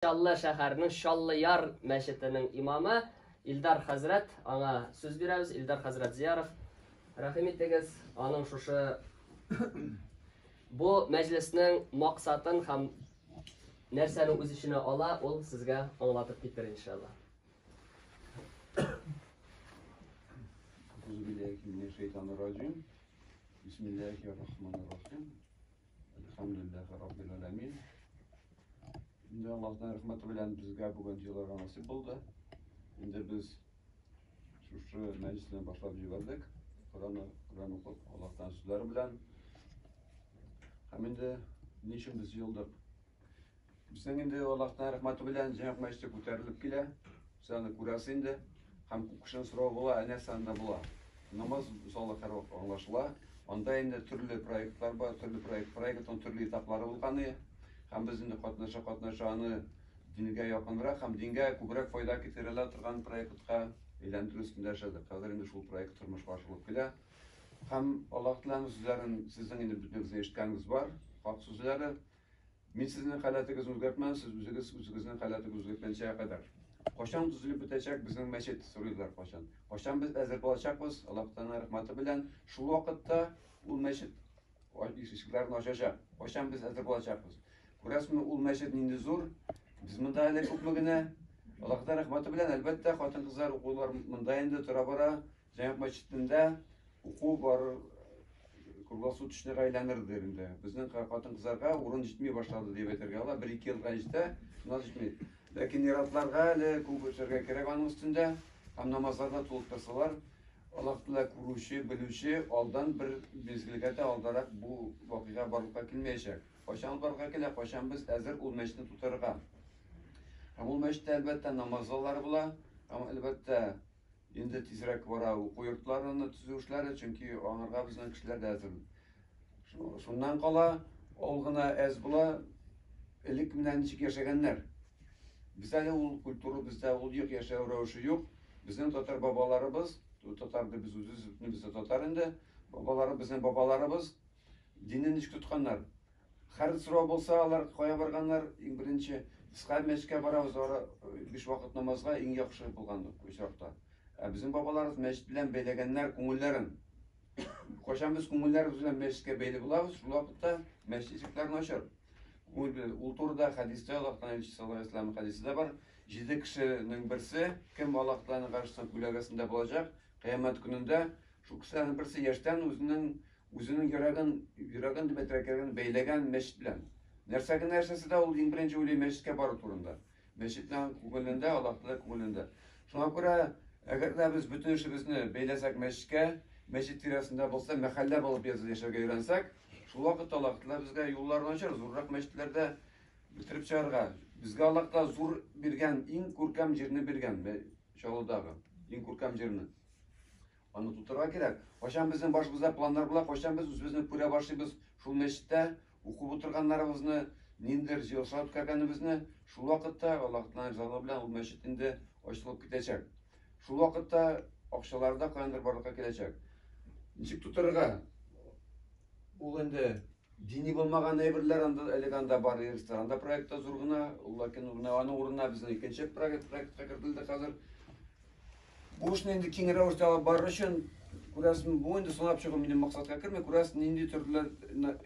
Чаллы шәһәренең Чаллыяр мәчетенең имамы Илдар хәзрәт, аңа сүз бирәбез. Илдар хәзрәт Зияров, рәхим итегез, аның шушы бу мәҗлеснең максатын һәм нәрсәне үз эченә ала, ул сезгә аңлатып китер иншалла. Бисмиллахир-рахманир-рахим. Әлхәмдүлилләһи раббил аләмин. Инде Аллаһның рәхмәте белән безгә бүген җыелырга насыйп булды. Инде без шушы мәҗлесне башлап җибәрдек. Коръән Коръән укып, Аллаһтан сүзләре белән. Һәм инде ни өчен без җыелдык? Безнең инде Аллаһның рәхмәте белән Җәмигъ мәчете күтәрелеп килә. Сез аны күрәсез инде. Һәм күп кешенең соравы була, ә нәрсә анда була? Намаз залы һәрвакыт аңлашыла. Анда инде төрле проектлар бар, төрле проект, проектның төрле этаплары булган. Һәм без инде катнаша-катнаша аны дингә якынрак һәм дингә күбрәк файда китерә торган проектка әйләндерү өстендә эшләдек. Хәзер инде шул проект тормышка ашырылып килә. Һәм Аллаһ Тәгаләнең сүзләрен сезнең инде бөтенегезнең ишеткәнегез бар, хак сүзләре. Мин сезнең халәтегезне үзгәртмәм, сез үзегез үзегезнең халәтегезне үзгәрткәнчә кадәр. Кайчан төзелеп бетәчәк безнең мәчет, сорыйлар кайчан. Кайчан без әзер булачакбыз, Аллаһ Тәгаләнең рәхмәте белән, шул вакытта ул мәчет ишекләрен ачачак. Кайчан без әзер булачакбыз. Күрәсезме, ул мәчет нинди зур? Без монда әле күпме генә. Аллаһ Тәгалә рәхмәте белән, әлбәттә, хатын-кызлар укулар монда инде тора-бара Җәмигъ мәчетендә уку бар круглосуточныйга әйләнер дер инде. Безнең хатын-кызларга урын җитми башлады дип әйтергә була. Бер-ике елга җитә, шуннан җитми. Ләкин ир-атларга әле күп эшләргә кирәк аның өстендә. Һәм намазларда тулып торсалар, Аллаһ Тәгалә күрүче, белүче, алдан бер мизгелгә дә алдарак бу вакыйга барлыкка килмәячәк. Кайчан ул барлыкка килә, кайчан без әзер ул мәчетне тутырырга. Һәм ул мәчеттә, әлбәттә, намаз заллары була, һәм, әлбәттә, Инде тизрәк бара уку йортларны төзү эшләре, чөнки аңарга безнең кешеләр дә әзер. Шуннан кала, ул гына әз була, элек менә ничек яшәгәннәр. Без әле ул культура бездә ул юк, яшәү рәвеше юк. Безнең татар бабаларыбыз, татар дип без үзебез, без дә татар инде, бабалары безнең бабаларыбыз динне ничек тотканнар. Хәр сорау булса, алар кая барганнар? Иң беренче кыска мәчеткә барабыз, ара биш вакыт намазга иң яхшы булган очракта. Ә безнең бабаларыбыз мәчет белән бәйләгәннәр күңелләрен. Кайчан без күңелләребез белән мәчеткә бәйле булабыз, шул вакытта мәчет ишекләрен ачар. Күңел белән. Ул турыда хәдистә Аллаһ Тәгалә илчесе саллаллаһу алейһи вәсәлләм хәдисе дә бар. Җиде кешенең берсе, кем Аллаһ Тәгаләнең каршысында күләгәсендә булачак, кыямәт көнендә, шул кешеләрнең берсе яшьтән үзенең Үзенең йөрәген, йөрәген дип әйтергә кирәк, бәйләгән мәчет белән. Нәрсә генә эшләсә дә, ул иң беренче уйлый мәчеткә бару турында. Мәчет аның күңелендә, Аллаһ Тәгалә күңелендә. Шуңа күрә, әгәр дә без бөтен эшебезне бәйләсәк мәчеткә, мәчет тирәсендә булса, мәхәллә булып яшәргә өйрәнсәк, шул вакытта Аллаһ Тәгалә безгә юлларын ачар, зуррак мәчетләрдә бетереп чыгарга. Безгә Аллаһ Тәгалә зур биргән, иң күркәм җирне биргән, Чаллыдагы иң күркәм җирне. Аны тутырырга кирәк. Кайчан безнең башыбызда планнар була, кайчан без үзебезне күрә башлыйбыз шул мәчеттә укып утырганнарыбызны, ниндидер җыелышлар үткәргәнебезне, шул вакытта Аллаһ Тәгаләнең ризалыгы белән ул мәчет инде ачылып китәчәк. Шул вакытта акчалар да каяндыр барлыкка киләчәк. Ничек тутырырга? Ул инде дини булмаган әйберләр анда элек анда бар ресторанда проектта зур гына, ләкин аның урынына безнең икенче проект проектка кертелде хәзер. Бу эшне инде киң рәвештә алып барыр өчен, күрәсең, бу инде санап чыгу минем максатка керми, күрәсең, нинди төрле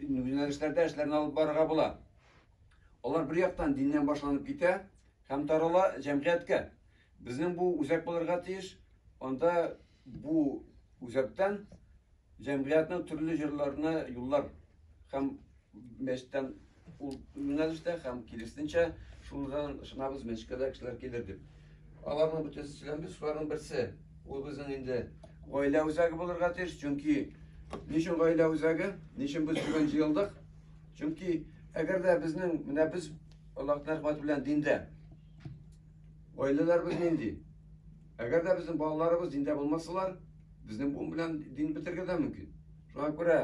юнәлешләрдә эшләрне алып барырга була. Алар бер яктан диннән башланып китә һәм тарала җәмгыятькә. Безнең бу үзәк булырга тиеш, анда бу үзәктән Җәмгыятьнең төрле җырларына юллар һәм мәчеттән ул юнәлештә һәм киресенчә шундан ышанабыз мәчеткә дә кешеләр килер дип. Аларның бөтенесе сөйләнми, шуларның берсе ул безнең инде гаилә үзәге булырга тиеш, чөнки ни өчен гаилә үзәге, ни өчен без бүген җыелдык? Чөнки әгәр дә безнең менә без Аллаһның рәхмәте белән диндә гаиләләребез нинди? Әгәр дә безнең балаларыбыз диндә булмасалар, безнең буын белән дин бетерергә дә мөмкин. Шуңа күрә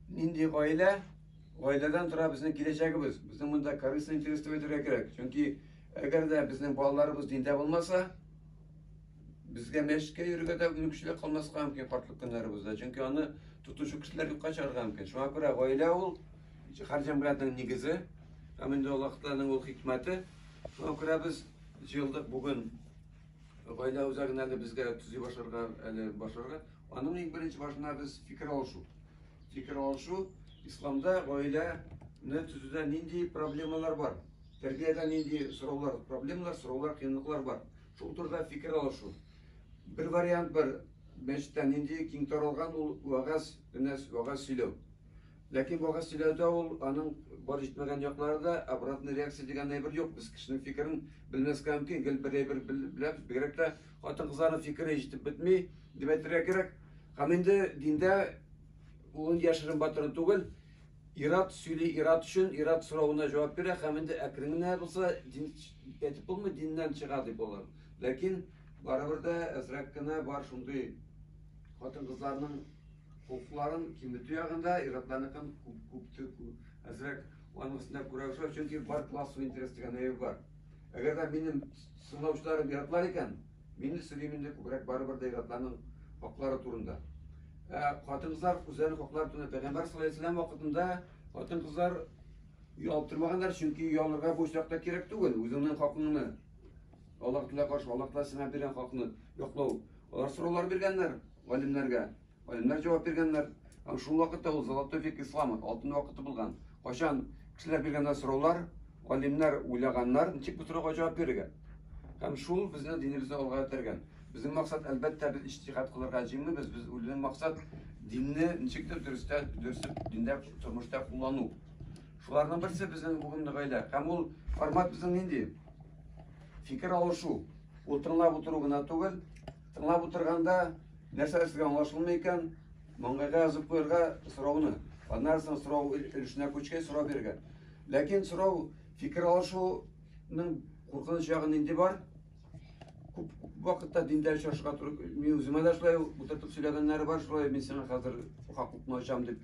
нинди гаилә, гаиләдән тора безнең киләчәгебез. Безнең монда корыстный интерес дип әйтергә кирәк. Чөнки әгәр дә безнең балаларыбыз диндә булмаса, безгә мәчеткә йөрергә дә мөмкинчелек калмаска мөмкин картлык көннәребездә. Чөнки аны тотучы кешеләр юкка чыгарга мөмкин. Шуңа күрә гаилә ул һәр җәмгыятьнең нигезе. Һәм инде Аллаһ Тәгаләнең ул хикмәте. Шуңа күрә без җыелдык бүген гаилә үзәген әле безгә төзи башларга, әле башларга. Аның иң беренче башына без фикер алышу. Фикер алышу исламда гаиләне төзүдә нинди проблемалар бар? Тәрбиядә нинди сораулар, проблемалар, сораулар, кыенлыклар бар? Шул турыда фикер алышу. Бер вариант бар, мәчеттә нинди киң таралган ул вәгазь, өнәс, вәгазь сөйләү. Ләкин вәгазь сөйләүдә ул аның бар җитмәгән яклары да, обратный реакция дигән әйбер юк. Без кешенең фикерен белмәскә мөмкин, гел бер әйбер беләбез. Бигрәк тә хатын-кызларның фикере җитеп бетми, дип әйтергә кирәк. Һәм инде диндә ул яшерен батырын түгел, ир-ат сөйли ир-ат өчен, ир-ат соравына җавап бирә һәм инде әкрен генә булса, дин әйтеп булмый, диннән чыга дип алар. Ләкин барыбер дә әзрәк кенә бар шундый хатын-кызларның хокукларын киметү ягында ир-атларныкын күп күп әзрәк аның өстендә күрә башлау, чөнки бар классовый интерес дигән әйбер бар. Әгәр дә минем сынлаучыларым ир-атлар икән, мин сөйлим инде күбрәк барыбер дә ир-атларның хаклары турында. Ә хатын-кызлар үзләренең хаклары турында Пәйгамбәр саллаллаһу алейһи вәсәлләм вакытында хатын-кызлар оялып тормаганнар, чөнки оялырга бу очракта кирәк түгел, үзеңнең хакыңны Аллаһ Тәгалә каршы, Аллаһ Тәгалә сиңа биргән хакны яклау. Алар сораулар биргәннәр галимнәргә. Галимнәр җавап биргәннәр. Һәм шул вакытта ул золотой век ислама, алтын вакыты булган. Кайчан кешеләр биргәннәр сораулар, галимнәр уйлаганнар, ничек бу сорауга җавап бирергә. Һәм шул безне динебезне алга этәргән. Безнең максат, әлбәттә, без иҗтихад кылырга җыенмыйбыз. Без үзенең максат динне ничектер дөрестә, дөрес диндә тормышта куллану. Шуларның берсе безнең бүгенге гаилә. Һәм ул формат безнең нинди? Фикер алышу. Ул тыңлап утыру гына түгел. Тыңлап утырганда нәрсә сезгә аңлашылмый икән, маңгайга язып куярга сорауны. Аннан соң сорау өлешенә күчкәч сорау бирергә. Ләкин сорау фикер алышуның куркыныч ягы нинди бар? Күп вакытта диндә очрашырга туры, мин үземә дә шулай утыртып сөйләгәннәре бар, шулай мин сиңа хәзер хаклыкны ачам дип.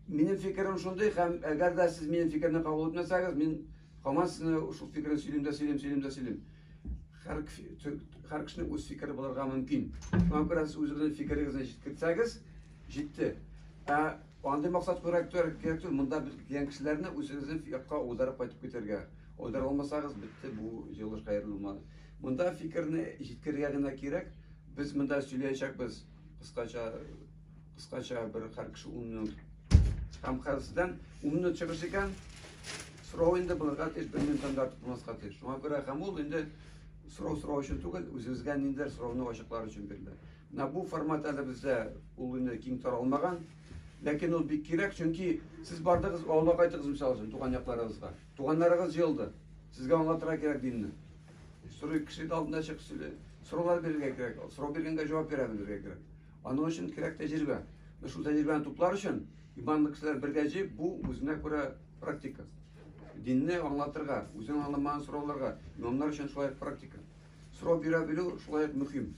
Минем фикерем шундый, һәм әгәр дә сез минем фикерне кабул итмәсәгез, мин һаман сезне шул фикерне сөйлим дә сөйлим, сөйлим дә сөйлим. Һәр, һәр кешенең үз фикере булырга мөмкин. Шуңа күрә сез үзегезнең фикерегезне җиткерсәгез, җитте. Ә андый максат куярга кирәк түгел, монда без килгән кешеләрне үзегезнең якка аударып кайтып китәргә. Аудара алмасагыз, бетте, бу җыелыш хәерле булмады. Монда фикерне җиткерергә генә кирәк. Без монда сөйләячәкбез кыскача Кыскача бер һәр кеше 10 минут. Һәм хәзердән 10 минут чыгыш икән, сорау инде булырга тиеш, бер минуттан да артык булмаска тиеш. Шуңа күрә һәм ул инде сорау сорау өчен түгел, үзегезгә ниндидер сорауны ачыклар өчен бирелә. Менә бу формат әле бездә ул инде киң таралмаган. Ләкин ул бик кирәк, чөнки сез бардыгыз, авылга кайттыгыз, мисал өчен, туган якларыгызга. Туганнарыгыз җыелды. Сезгә аңлатырга кирәк динне. Сорый кеше алдында чыгып сөйлә. Сораулар бирергә кирәк. Сорау биргәнгә җавап бирә белергә кирәк. Аның өчен кирәк тәҗрибә. Менә шул тәҗрибәне туплар өчен иманлы кешеләр бергә җыеп, бу үзенә күрә практика. Динне аңлатырга, үзең аңламаган сорауларга, имамнар өчен шулай ук практика. Сорау бирә белү шулай ук мөһим.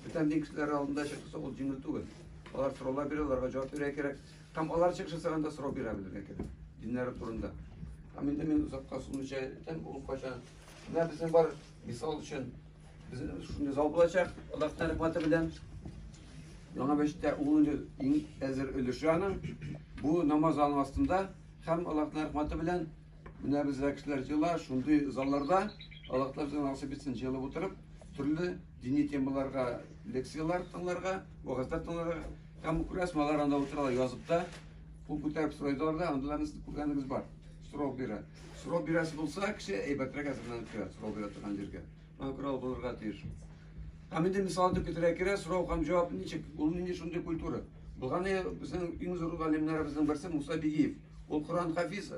Бүтән дин кешеләре алдында чыгыш ул җиңел түгел. Алар сораулар бирә, аларга җавап бирергә кирәк. Һәм алар чыгыш ясаганда сорау бирә белергә кирәк. Диннәре турында. Һәм инде мин озакка сузмыйча әйтәм, ул кайчан. Менә безнең бар, мисал өчен, Безнең шундый зал булачак, Аллаһның рәхмәте белән. Яңа мәчеттә ул инде иң әзер өлеше аның. Бу намаз залының астында һәм Аллаһның рәхмәте белән менә бездә кешеләр җыела, шундый залларда Аллаһ Тәгалә безгә насыйп итсен җыелып утырып, төрле дини темаларга лекцияләр тыңларга, вәгазьләр тыңларга. Һәм күрәсең, алар анда утыралар, язып та, кул күтәреп сорыйлар да, андыйларны сез күргәнегез бар. Сорау бирә. Сорау бирәсе булса, кеше әйбәтрәк әзерләнеп керә, сорау бирә торган җиргә. Корал булырга тиеш. Һәм инде мисал итеп китерә кирәк, сорау һәм җавап ничек? Ул нинди шундый культура? Булган безнең иң зур галимнәребезнең берсе Муса Бигиев. Ул Коран хафиз,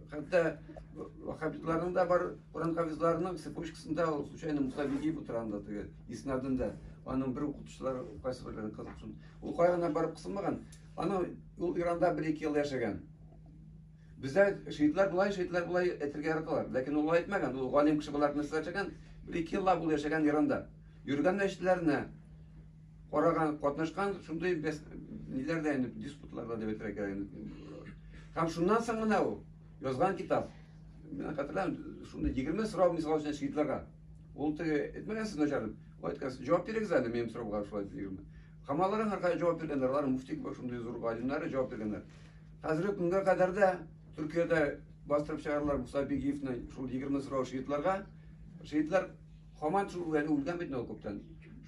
хәтта ваххабитларның да бар Коран хафизларының цепочкасында ул случайно Муса Бигиев утыра анда теге иснадында. Аның бер укытучылары кайсы берләрен кызык шун. Ул кая гына барып кысылмаган. Аны ул Иранда бер-ике ел яшәгән. Бездә шиитләр болай, шиитләр болай әйтергә яраталар. Ләкин ул әйтмәгән, ул галим кеше буларак нәрсә яшәгән, бер-ике еллап ул яшәгән Иранда. Йөргән мәчетләренә караган, катнашкан шундый ниләрдә инде, диспутларда дип әйтергә кирәк инде. Һәм шуннан соң гына ул язган китап. Мин хәтерләмим, шундый 20 сорау мисал өчен шиитләргә. Ул теге әйтмәгән сез начар дип. Ул әйткән, җавап бирегез әле минем сорауга шулай 20. Һәм алар аңарга җавап биргәннәр, алар муфти кебек шундый зур галимнәре җавап биргәннәр. Хәзерге көнгә кадәр дә Төркиядә бастырып чыгардылар Муса Бигиевны шул 20 сорау шиитларга. Шиитлар һаман шул әле үлгән бит инде күптән.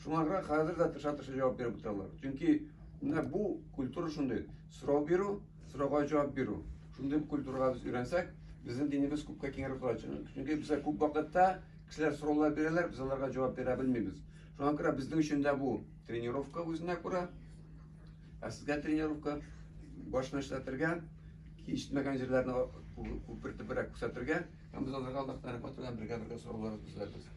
Шуңа күрә хәзер дә тырыша-тырыша җавап биреп утыралар. Чөнки менә бу культура шундый. Сорау бирү, сорауга җавап бирү. Шундый культурага без өйрәнсәк, безнең динебез күпкә киңрәк була. Чөнки безгә күп вакытта кешеләр сораулар бирәләр, без аларга җавап бирә белмибез. Шуңа күрә безнең өчен дә бу тренировка үзенә күрә. Ә сезгә тренировка башны эшләтергә, ишетмәгән җирләрне күпертебрәк күрсәтергә һәм без аларга Аллаһ рәхмәте белән бергә-бергә сораулар эзләрбез.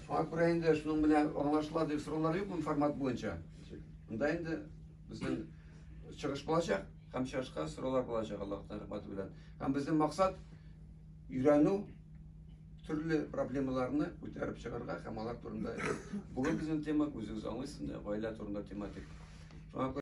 Шуңа күрә инде шуның белән аңлашыла дип сораулар юк формат буенча. Монда инде безнең чыгыш булачак һәм чыгышка сораулар булачак Аллаһ рәхмәте белән. Һәм безнең максат өйрәнү, төрле проблемаларны күтәреп чыгарга һәм алар турында. Бүген безнең тема, үзегез аңлыйсыз, гаилә турында тематик. Шуңа күрә